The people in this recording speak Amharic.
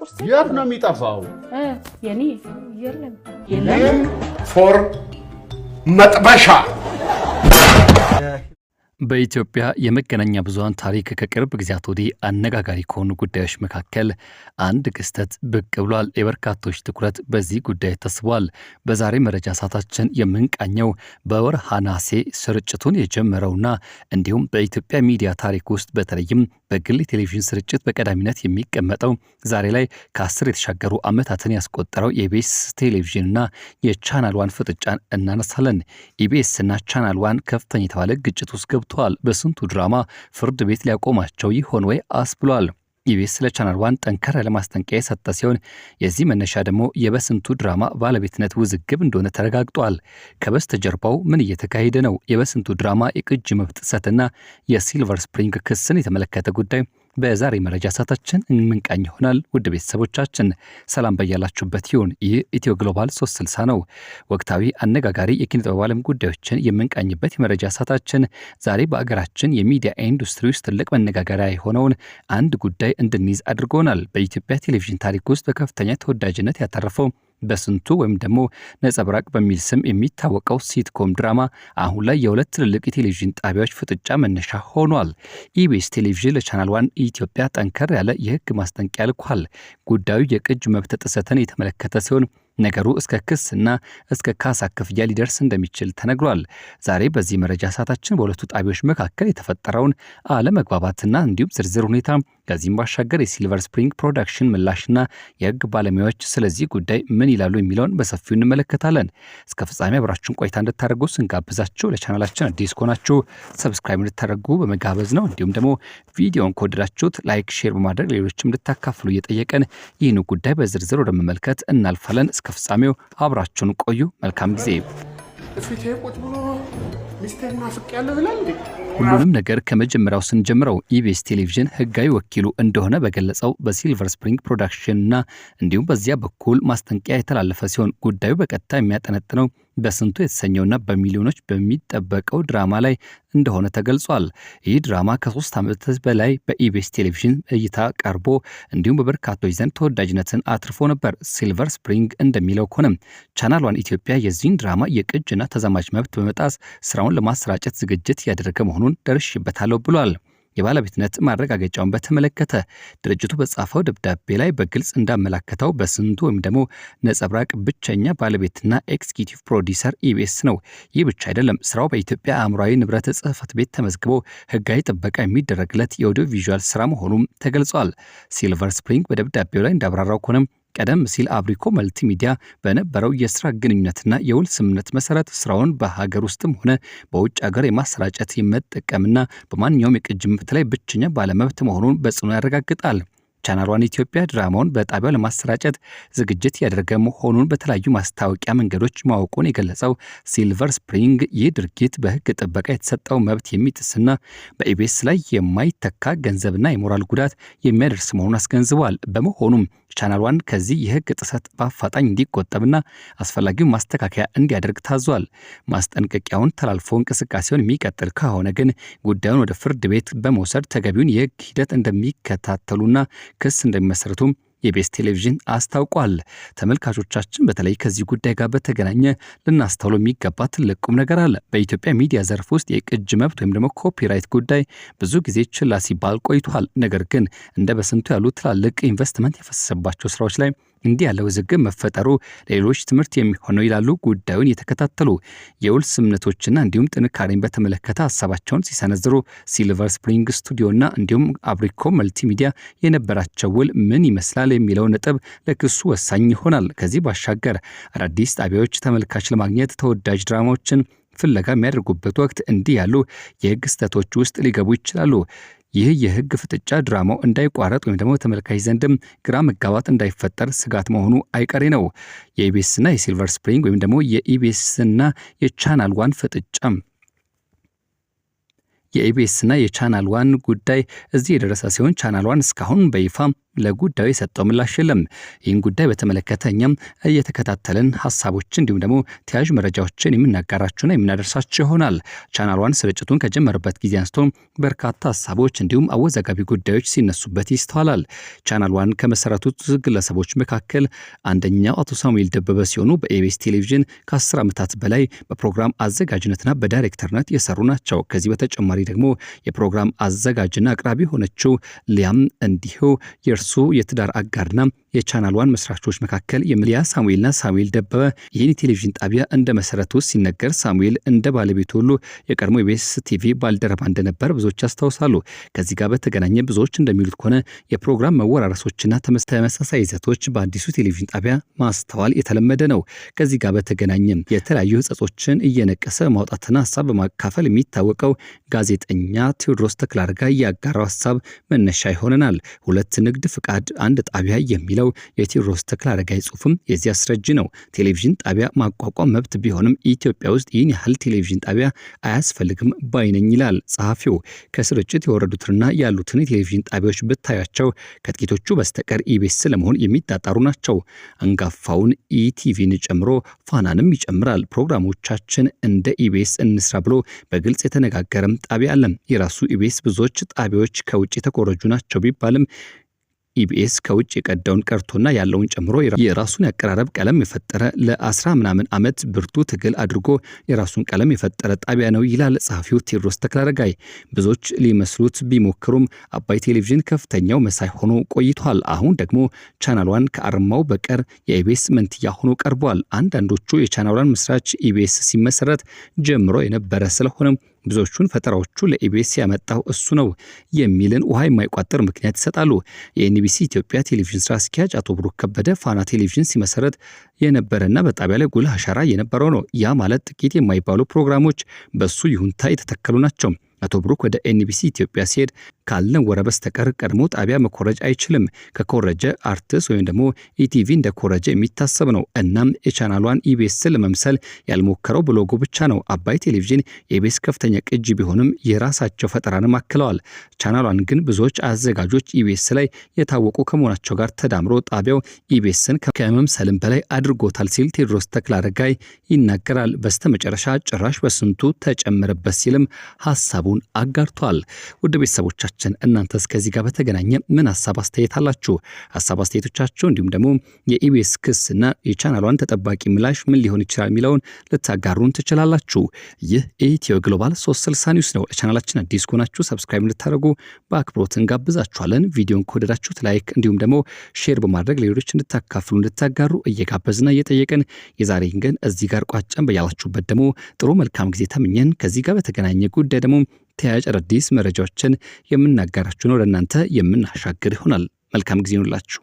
ቁርስ የት ነው የሚጠፋው? የኔ የለም። የለም። M for መጥበሻ። በኢትዮጵያ የመገናኛ ብዙኃን ታሪክ ከቅርብ ጊዜያት ወዲህ አነጋጋሪ ከሆኑ ጉዳዮች መካከል አንድ ክስተት ብቅ ብሏል። የበርካቶች ትኩረት በዚህ ጉዳይ ተስቧል። በዛሬ መረጃ ሰዓታችን የምንቃኘው በወርሃ ነሐሴ ስርጭቱን የጀመረውና እንዲሁም በኢትዮጵያ ሚዲያ ታሪክ ውስጥ በተለይም በግል ቴሌቪዥን ስርጭት በቀዳሚነት የሚቀመጠው፣ ዛሬ ላይ ከ10 የተሻገሩ ዓመታትን ያስቆጠረው የኢቢኤስ ቴሌቪዥንና የቻናል ዋን ፍጥጫን እናነሳለን። ኢቢኤስና ቻናል ዋን ከፍተኛ የተባለ ግጭት ውስጥ ገብተዋል። በስንቱ ድራማ ፍርድ ቤት ሊያቆማቸው ይሆን ወይ አስብሏል። ኢቢኤስ ለቻናል ዋን ጠንከር ያለ ማስጠንቀቂያ የሰጠ ሲሆን የዚህ መነሻ ደግሞ የበስንቱ ድራማ ባለቤትነት ውዝግብ እንደሆነ ተረጋግጧል። ከበስተጀርባው ምን እየተካሄደ ነው? የበስንቱ ድራማ የቅጂ መብት ጥሰትና የሲልቨር ስፕሪንግ ክስን የተመለከተ ጉዳይ በዛሬ መረጃ ሰዓታችን የምንቃኝ ይሆናል። ውድ ቤተሰቦቻችን፣ ሰላም በያላችሁበት ይሁን። ይህ ኢትዮ ግሎባል 360 ነው። ወቅታዊ፣ አነጋጋሪ የኪነ ጥበብ ዓለም ጉዳዮችን የምንቃኝበት የመረጃ ሰዓታችን ዛሬ በአገራችን የሚዲያ ኢንዱስትሪ ውስጥ ትልቅ መነጋገሪያ የሆነውን አንድ ጉዳይ እንድንይዝ አድርጎናል። በኢትዮጵያ ቴሌቪዥን ታሪክ ውስጥ በከፍተኛ ተወዳጅነት ያተረፈው በስንቱ ወይም ደግሞ ነጸብራቅ በሚል ስም የሚታወቀው sitcom ድራማ አሁን ላይ የሁለት ትልልቅ የቴሌቪዥን ጣቢያዎች ፍጥጫ መነሻ ሆኗል። ኢቢኤስ ቴሌቪዥን ለቻናል ዋን ኢትዮጵያ ጠንከር ያለ የሕግ ማስጠንቀቂያ ልኳል። ጉዳዩ የቅጅ መብት ጥሰትን የተመለከተ ሲሆን ነገሩ እስከ ክስ እና እስከ ካሳ ክፍያ ሊደርስ እንደሚችል ተነግሯል። ዛሬ በዚህ መረጃ ሰዓታችን በሁለቱ ጣቢያዎች መካከል የተፈጠረውን አለመግባባትና እንዲሁም ዝርዝር ሁኔታ፣ ከዚህም ባሻገር የሲልቨር ስፕሪንግ ፕሮዳክሽን ምላሽና የህግ ባለሙያዎች ስለዚህ ጉዳይ ምን ይላሉ የሚለውን በሰፊው እንመለከታለን። እስከ ፍጻሜ አብራችሁን ቆይታ እንድታደርጉ ስንጋብዛችሁ ለቻናላችን አዲስ ከሆናችሁ subscribe እንድታደርጉ በመጋበዝ ነው። እንዲሁም ደግሞ ቪዲዮን ከወደዳችሁት like፣ share በማድረግ ሌሎችም እንድታካፍሉ እየጠየቀን ይህን ጉዳይ በዝርዝር ወደ መመልከት እናልፋለን። እስከ ፍጻሜው አብራችሁን ቆዩ። መልካም ጊዜ። ፊቴ ቁጭ ብሎ ሚስቴን ናፍቄያለሁ ይላል እንዴ? ሁሉንም ነገር ከመጀመሪያው ስንጀምረው ኢቢኤስ ቴሌቪዥን ህጋዊ ወኪሉ እንደሆነ በገለጸው በሲልቨር ስፕሪንግ ፕሮዳክሽን እና እንዲሁም በዚያ በኩል ማስጠንቀቂያ የተላለፈ ሲሆን ጉዳዩ በቀጥታ የሚያጠነጥነው በስንቱ የተሰኘውና በሚሊዮኖች በሚጠበቀው ድራማ ላይ እንደሆነ ተገልጿል። ይህ ድራማ ከ3 ዓመታት በላይ በኢቢኤስ ቴሌቪዥን እይታ ቀርቦ እንዲሁም በበርካቶች ዘንድ ተወዳጅነትን አትርፎ ነበር። ሲልቨር ስፕሪንግ እንደሚለው ከሆነም ቻናል ዋን ኢትዮጵያ የዚህን ድራማ የቅጅና ተዛማጅ መብት በመጣስ ስራውን ለማሰራጨት ዝግጅት እያደረገ መሆኑን ደርሼበታለሁ ብሏል። የባለቤትነት ማረጋገጫውን በተመለከተ ድርጅቱ በጻፈው ደብዳቤ ላይ በግልጽ እንዳመላከተው በስንቱ ወይም ደግሞ ነጸብራቅ ብቸኛ ባለቤትና executive producer ኢቢኤስ ነው። ይህ ብቻ አይደለም። ስራው በኢትዮጵያ አእምሯዊ ንብረት ጽሕፈት ቤት ተመዝግቦ ሕጋዊ ጥበቃ የሚደረግለት የ audio visual ስራ መሆኑም ተገልጿል። ሲልቨር ስፕሪንግ በደብዳቤው ላይ እንዳብራራው ከሆነም ቀደም ሲል አብሪኮ መልቲሚዲያ በነበረው የስራ ግንኙነትና የውል ስምምነት መሰረት ስራውን በሀገር ውስጥም ሆነ በውጭ ሀገር የማሰራጨት፣ የመጠቀምና በማንኛውም የቅጅ መብት ላይ ብቸኛ ባለመብት መሆኑን በጽኑ ያረጋግጣል። ቻናል ዋን ኢትዮጵያ ድራማውን በጣቢያው ለማሰራጨት ዝግጅት ያደረገ መሆኑን በተለያዩ ማስታወቂያ መንገዶች ማወቁን የገለጸው ሲልቨር ስፕሪንግ ይህ ድርጊት በሕግ ጥበቃ የተሰጠው መብት የሚጥስና በኢቢኤስ ላይ የማይተካ ገንዘብና የሞራል ጉዳት የሚያደርስ መሆኑን አስገንዝቧል። በመሆኑም ቻናል ዋን ከዚህ የሕግ ጥሰት በአፋጣኝ እንዲቆጠብና አስፈላጊውን ማስተካከያ እንዲያደርግ ታዟል። ማስጠንቀቂያውን ተላልፎ እንቅስቃሴውን የሚቀጥል ከሆነ ግን ጉዳዩን ወደ ፍርድ ቤት በመውሰድ ተገቢውን የሕግ ሂደት እንደሚከታተሉና ክስ እንደሚመሰርቱም የኢቢኤስ ቴሌቪዥን አስታውቋል። ተመልካቾቻችን፣ በተለይ ከዚህ ጉዳይ ጋር በተገናኘ ልናስተውለው የሚገባ ትልቅ ቁም ነገር አለ። በኢትዮጵያ ሚዲያ ዘርፍ ውስጥ የቅጅ መብት ወይም ደግሞ copyright ጉዳይ ብዙ ጊዜ ችላ ሲባል ቆይቷል። ነገር ግን እንደ በስንቱ ያሉ ትላልቅ ኢንቨስትመንት የፈሰሰባቸው ስራዎች ላይ እንዲህ ያለ ውዝግብ መፈጠሩ ለሌሎች ትምህርት የሚሆን ነው ይላሉ ጉዳዩን የተከታተሉ። የውል ስምምነቶችና እንዲሁም ጥንካሬን በተመለከተ ሀሳባቸውን ሲሰነዝሩ ሲልቨር ስፕሪንግ ስቱዲዮና እንዲሁም አብሪኮ መልቲሚዲያ የነበራቸው ውል ምን ይመስላል የሚለው ነጥብ ለክሱ ወሳኝ ይሆናል። ከዚህ ባሻገር አዳዲስ ጣቢያዎች ተመልካች ለማግኘት ተወዳጅ ድራማዎችን ፍለጋ የሚያደርጉበት ወቅት እንዲህ ያሉ የህግ ስህተቶች ውስጥ ሊገቡ ይችላሉ። ይህ የህግ ፍጥጫ ድራማው እንዳይቋረጥ ወይም ደግሞ ተመልካች ዘንድም ግራ መጋባት እንዳይፈጠር ስጋት መሆኑ አይቀሬ ነው። የኢቢኤስና የሲልቨር ስፕሪንግ ወይም ደግሞ የኢቢኤስና የቻናል ዋን ፍጥጫ፣ የኢቢኤስና የቻናል ዋን ጉዳይ እዚህ የደረሰ ሲሆን ቻናል ዋን እስካሁን በይፋ ለጉዳዩ የሰጠው ምላሽ የለም። ይህን ጉዳይ በተመለከተ እኛም እየተከታተልን ሀሳቦችን እንዲሁም ደግሞ ተያያዥ መረጃዎችን የምናጋራችሁና የምናደርሳችሁ ይሆናል። ቻናል ዋን ስርጭቱን ከጀመረበት ጊዜ አንስቶ በርካታ ሀሳቦች እንዲሁም አወዛጋቢ ጉዳዮች ሲነሱበት ይስተዋላል። ቻናል ዋን ከመሰረቱት ግለሰቦች መካከል አንደኛው አቶ ሳሙኤል ደበበ ሲሆኑ በኢቢኤስ ቴሌቪዥን ከ10 ዓመታት በላይ በፕሮግራም አዘጋጅነትና በዳይሬክተርነት የሰሩ ናቸው። ከዚህ በተጨማሪ ደግሞ የፕሮግራም አዘጋጅና አቅራቢ የሆነችው ሊያም እንዲሁ የእርሱ የትዳር አጋርና የቻናል ዋን መስራቾች መካከል ሊያ ሳሙኤልና ሳሙኤል ደበበ ይህን የቴሌቪዥን ጣቢያ እንደ መሰረቱ ሲነገር ሳሙኤል እንደ ባለቤቱ ሁሉ የቀድሞ ኢቢኤስ ቲቪ ባልደረባ እንደነበር ብዙዎች ያስታውሳሉ። ከዚህ ጋር በተገናኘ ብዙዎች እንደሚሉት ከሆነ የፕሮግራም መወራረሶችና ተመሳሳይ ይዘቶች በአዲሱ ቴሌቪዥን ጣቢያ ማስተዋል የተለመደ ነው። ከዚህ ጋር በተገናኘ የተለያዩ ሕጸጾችን እየነቀሰ ማውጣትና ሀሳብ በማካፈል የሚታወቀው ጋዜጠኛ ቴዎድሮስ ተክለአረጋይ ያጋራው ሀሳብ መነሻ ይሆነናል። ሁለት ንግድ ፍቃድ አንድ ጣቢያ የሚለው የቴዎድሮስ ተክለአረጋይ ጽሑፍም የዚህ አስረጅ ነው። ቴሌቪዥን ጣቢያ ማቋቋም መብት ቢሆንም ኢትዮጵያ ውስጥ ይህን ያህል ቴሌቪዥን ጣቢያ አያስፈልግም ባይነኝ ይላል ጸሐፊው። ከስርጭት የወረዱትንና ያሉትን የቴሌቪዥን ጣቢያዎች ብታያቸው ከጥቂቶቹ በስተቀር ኢቢኤስ ለመሆን የሚጣጣሩ ናቸው። አንጋፋውን ኢቲቪን ጨምሮ ፋናንም ይጨምራል። ፕሮግራሞቻችን እንደ ኢቢኤስ እንስራ ብሎ በግልጽ የተነጋገረም ጣቢያ አለ። የራሱ ኢቢኤስ ብዙዎች ጣቢያዎች ከውጭ የተኮረጁ ናቸው ቢባልም ኢቢኤስ ከውጭ የቀዳውን ቀርቶና ያለውን ጨምሮ የራሱን ያቀራረብ ቀለም የፈጠረ ለ10 ምናምን ዓመት ብርቱ ትግል አድርጎ የራሱን ቀለም የፈጠረ ጣቢያ ነው ይላል ጸሐፊው ቴዎድሮስ ተክለአረጋይ። ብዙዎች ሊመስሉት ቢሞክሩም አባይ ቴሌቪዥን ከፍተኛው መሳይ ሆኖ ቆይቷል። አሁን ደግሞ ቻናል ዋን ከአርማው በቀር የኢቢኤስ መንትያ ሆኖ ቀርቧል። አንዳንዶቹ የቻናል ዋን መስራች ኢቢኤስ ሲመሰረት ጀምሮ የነበረ ስለሆነም ብዙዎቹን ፈጠራዎቹ ለኢቢኤስ ያመጣው እሱ ነው የሚልን ውሃ የማይቋጥር ምክንያት ይሰጣሉ። የኤንቢሲ ኢትዮጵያ ቴሌቪዥን ስራ አስኪያጅ አቶ ብሩክ ከበደ ፋና ቴሌቪዥን ሲመሰረት የነበረና በጣቢያ ላይ ጉልህ አሻራ የነበረው ነው። ያ ማለት ጥቂት የማይባሉ ፕሮግራሞች በሱ ይሁንታ የተተከሉ ናቸው። አቶ ብሩክ ወደ ኤንቢሲ ኢትዮጵያ ሲሄድ ካልነወረ በስተቀር ቀድሞ ጣቢያ መኮረጅ አይችልም። ከኮረጀ አርትስ ወይም ደግሞ ኢቲቪ እንደ ኮረጀ የሚታሰብ ነው። እናም የቻናሏን ኢቢኤስን ለመምሰል ያልሞከረው ብሎጎ ብቻ ነው። አባይ ቴሌቪዥን የኢቢኤስ ከፍተኛ ቅጂ ቢሆንም የራሳቸው ፈጠራንም አክለዋል። ቻናሏን ግን ብዙዎች አዘጋጆች ኢቢኤስ ላይ የታወቁ ከመሆናቸው ጋር ተዳምሮ ጣቢያው ኢቢኤስን ከመምሰልም በላይ አድርጎታል ሲል ቴዎድሮስ ተክለአረጋይ ይናገራል። በስተመጨረሻ ጭራሽ በስንቱ ተጨመረበት ሲልም ሀሳቡን አጋርቷል። ውድ ቤተሰቦቻችን እናንተስ ከዚህ ጋር በተገናኘ ምን ሀሳብ አስተያየት አላችሁ? ሀሳብ አስተያየቶቻችሁ እንዲሁም ደግሞ የኢቢኤስ ክስና የቻናሏን ተጠባቂ ምላሽ ምን ሊሆን ይችላል የሚለውን ልታጋሩን ትችላላችሁ። ይህ ኢትዮ ግሎባል 360 ኒውስ ነው። ለቻናላችን አዲስ ከሆናችሁ subscribe እንድታደርጉ በአክብሮት እንጋብዛችኋለን። ቪዲዮን ከወደዳችሁት like እንዲሁም ደግሞ share በማድረግ ሌሎች እንድታካፍሉ እንድታጋሩ እየጋበዝና እየጠየቅን የዛሬን ግን እዚህ ጋር ቋጨን። በያላችሁበት ደግሞ ጥሩ መልካም ጊዜ ተመኘን። ከዚህ ጋር በተገናኘ ጉዳይ ደግሞ ተያያዥ አዳዲስ መረጃዎችን የምናጋራችሁ ነው ለእናንተ የምናሻግር ይሆናል። መልካም ጊዜ ይሁንላችሁ።